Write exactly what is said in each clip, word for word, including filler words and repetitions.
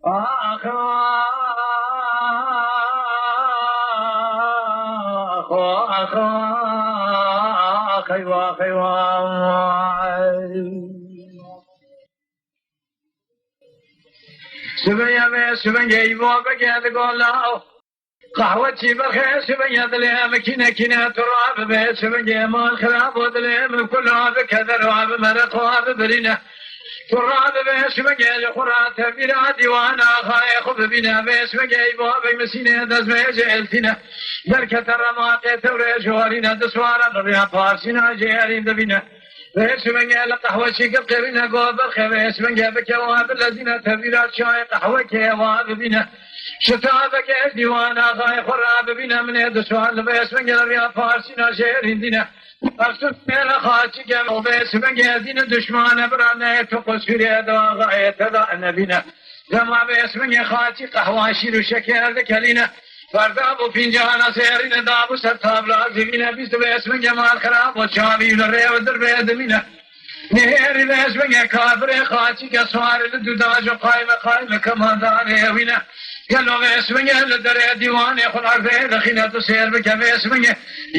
Ax, ax, ax, ax, eyvah, eyvah. Sibê ye vê sibê ye, îvo bike di gola. Qehwe çî bixê, sibê ye dilê em kîne kîne tu rabibe, sibê ye mal xirab û dilê min kula bike, dera bi mereq xwe bibirîne. Tu rabibe, sibê ye ji xwe ra tevîra dîwana axayê xwe bibîne, vê sibê ye îvo bê misînê destmêjê eltîne. Derkete remaqê tewrê jorîne, di swara bi rêya parsîna jêrîn dibîne. Vê sibê ye li qehweçî gil qêrîne go berxê, vê sibê ye bike wa bilezîne, tevîra çayê qehwekê wa bibîne. Şita veke ez dîwana axayê xwe ra bibîne, minê di sual li vê sibê ye li rêya parsîna jêrîn dîne. Efsun mêle xaçike, o vê sibê ye dîne duşmane birane, tu qusûrê de axayê te da nebîne. Dema vê sibê ye xaçî qehwa şîr û şeker dikelîne. Ferda bû fincana zêrîne, dabû ser tabla zivîne, bîst vê sibê ye mal xirab û çavî li rê û dir bê dimîne. Nihêrî vê sibê ye kafirê xaçîke suarê li dûdajo qayme qayme kemandanê ewîne. Gelo vê sibê ye li derê dîwanê xwe erdê dixîne, tu sêr bike vê sibê ye.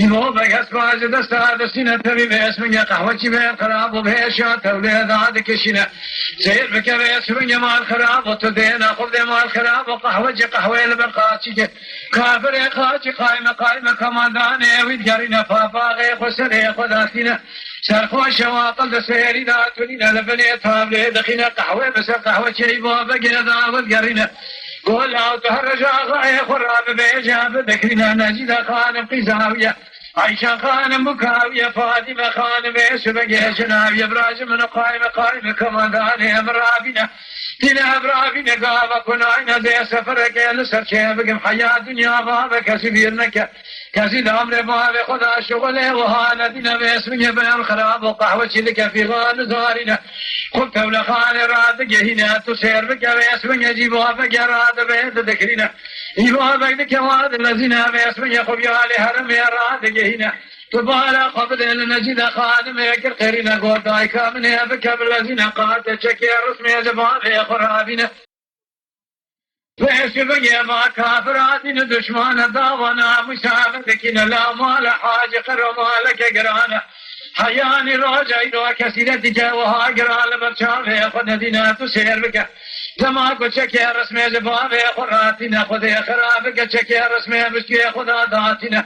Îvo veke spajê desta distîne tevî vê sibê ye qehweçî vê xirab û vêşa tewlê da dikişîne. Seyr bike vê sibê ye mal xirab û tu dêna xwe dê mal xirab û qehwecî qehweyê li ber qaçîkê. Kafirê qaçî qayme qayme kemandanê wî digerîne papaxê xwe serê xwe datîne. Serxweşe wa qil di sêrî datunîne li binê tablê dixîne qehwe bi ser qehweçî îvo veke da wî digerîne. Gola tu her reja axayê xwe rabibêje bidikirîne Necîde xanim qîza wî ye. Ayşe xanim û kawiye Fadime xanimê sibê ye jina wî ye birajim min û qayme qayme kemandanê min rabîne. Tîne ev rabîne gava ku nayne zê sefereke li ser çê bigim heya dinya bave kesî bîr neke. Kesî li emrê bavê xwe da şixulê wiha nedîne vê sibê ye bê em xirab û qehweçî li kefî xwe nizarîne. Xwe tewlexanê radigehîne tu sêr bike vê sibê ye jî baveke radibe didikirîne. Îva vek dike wa dilezîne vê sibê ye xwe viya lê heremê radigehîne. Tu bala xwe bide li Necîde xanimê kir qêrîne got dayika min ê bike bilezîne qate çekê rismê ji bavê xwe rabîne. Vê sibê ye va kafira dîn û duşmane dawa namûsa min dikîne la mala hacî qero maleke girane. Heyanî roja îro kesîretî ke wiha giran li ber çavê xwe nedîne tu sêr bike. Dema ku çekê rismê ji bavê xwe ratîne Xwedê xira bike çekê rismê bişkê xwe da datîne.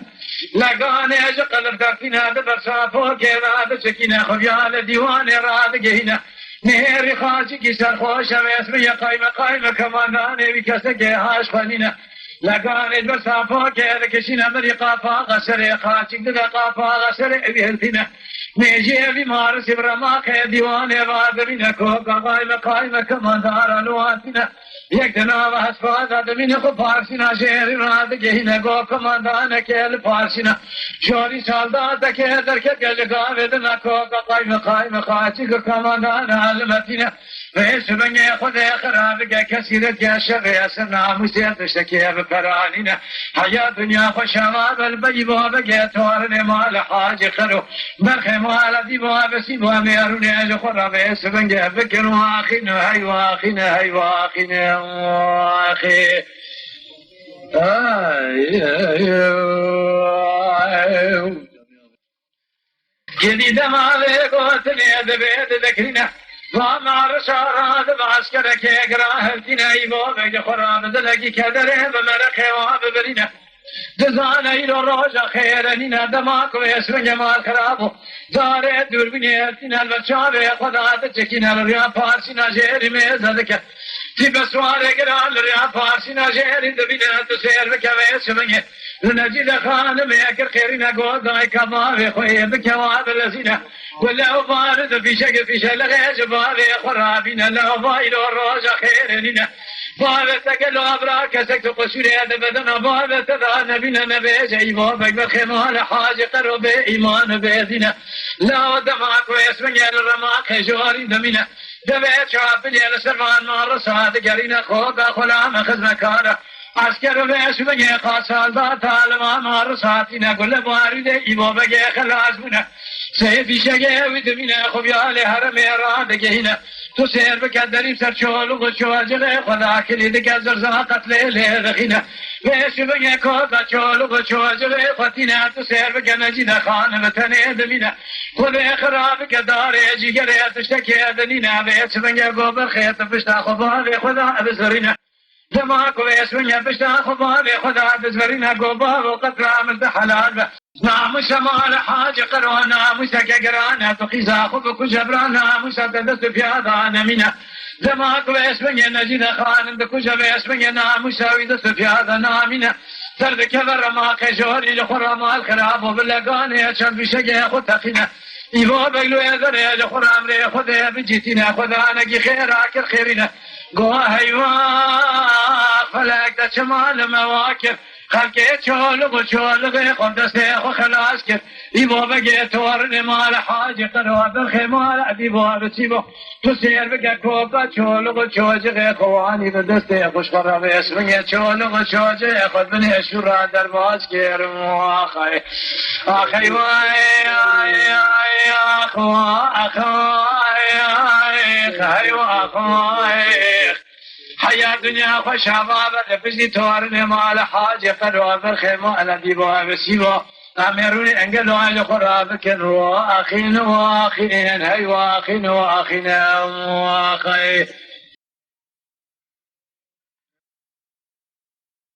Leganê ji qelib dertîne di ber sapokê ve biçikîne xwe viya li dîwanê radigihîne. Nihêrî xaçikî serxweş e vê sibê ye qayme qayme kemandanê wî kesekê haş xwenîne. Leganê ji ber sapokê dikişîne mirî qapaxa serê xaçik dide qapaxa serê wî hiltîne. Mêjiyê vî marisî bi remaqê dîwanê va dibîne koka qayme qayme kemandara li wan tîne. Yek di nava hespa de dimîne xwe parsîna jêrî radigihîne go kemandaneke li parsîna. Jorî saldateke derketke ji gavê dina koka qayme qayme xaçik kemandana li metîne. Vê sibê ye Xwedê xira bike kesîretke şevê ser namûsê tiştekê biperanîne. Heya dinya xweşa va bel beyî va bige torinê mala hacî xero. Berxê mala dî va besî va mêrûnê ji xwe re vê sibê ye bikir waxîn hey waxîn hey waxîn waxî. Ay, ay, ay. Gidî dema vê gotinê dibê didikirîne. Va marişa ra dibe eskerekê gira hevtîne îvo veke xwe ra bi dilekî kederê bi mereqê wa bibirîne. Dizane îro roja xêre nîne dema ku vê sibê ye mal xirab bû. Zarê dûrbînê hevtîne li ber çavê xwe da diçikîne li rêya parsîna jêrî mêze dike. Tî bi swarê gira li rêya parsîna jêrî dibîne tu sêr bike vê sibê ye. Li Necîde xanimê kir qêrîne got dayika bavê xwe yê bike wa bilezîne. Ku lewva li di fîşekê fîşelixê ji bavê xwe rabîne lewva îro roja xêrê nîne. Bavê te gelo bira kesek tu qusûrê de bedena bavê te da nebîne nebêje îvo vek berxê mala hacî qero bê îman û bê dîne. Lawa dema ku êsmengê li remaqê jorîn dimîne. Devê çapilê li ser van marisa digerîne xoka xulame xizmekara. Esker vê şibegê xasal da talima marisa tîne gule barî de îvo begê xelas bûne. Seyê fîşegê wî dimîne, xwe viya lê heremê radigihîne. Tu sêr bike derî ser çolû û çocixê xwe dakilî dike, zirza qetlê lê dixîne. Vê şibingê koka çolû û çocixê xwe tîne, tu sêr bike Necîde Xan bi tenê dimîne. Xwedê xira bike darê cîgerê tiştekê dinîne, vê çibingê go birxê tu pişta xwe bavê xwe da bizirîne. Dema ku vê şibingê pişta xwe bavê xwe da bizirîne, go bavo qetra min te helal be. Namûsa mala Hacî Qero, namûseke giran e, tu qîza xwe bikuje bira, namûsa te dest û piya de nemîne. Dema ku vê şibingê Necîde Xanin dikuje, vê şibingê namûsa wî dest û piya de namîne. Ser dikeve rema qejorî li xwe re mal xirab û bi leganê çend fîşegê xwe teqîne. Îvo Begloyê derê li xwe re emrê Xwedê bicîtîne, Xwedanekî xêra kir xêrîne. Go heywa, felek de çima li me wa kir? Xelkê çolix û çolixê xwe destê xwe xelas kir. Îvo Begê torinê mala Hacî Qero, birxê mala Edîbo, bi çî bo? Tu sêr bike koka çolix û çocixê xwe wanî bi destê xwe, ji xwe re vê şibingê çolix û çocixê xwe binê şûra derbas kir. Axay, axay, vay, ay, ay, ax, wa, ax, ay, ay, xey, wa, ax, ay. Heya dinya xweş hava be, li piştî torinê mala Hacî Qero, birxê mala Edîbo, bi çî bo? Em ê rûnê engel li xwe rabikin, wa axîn, wa axîn, hey wa axîn, wa axîn, wa axîn.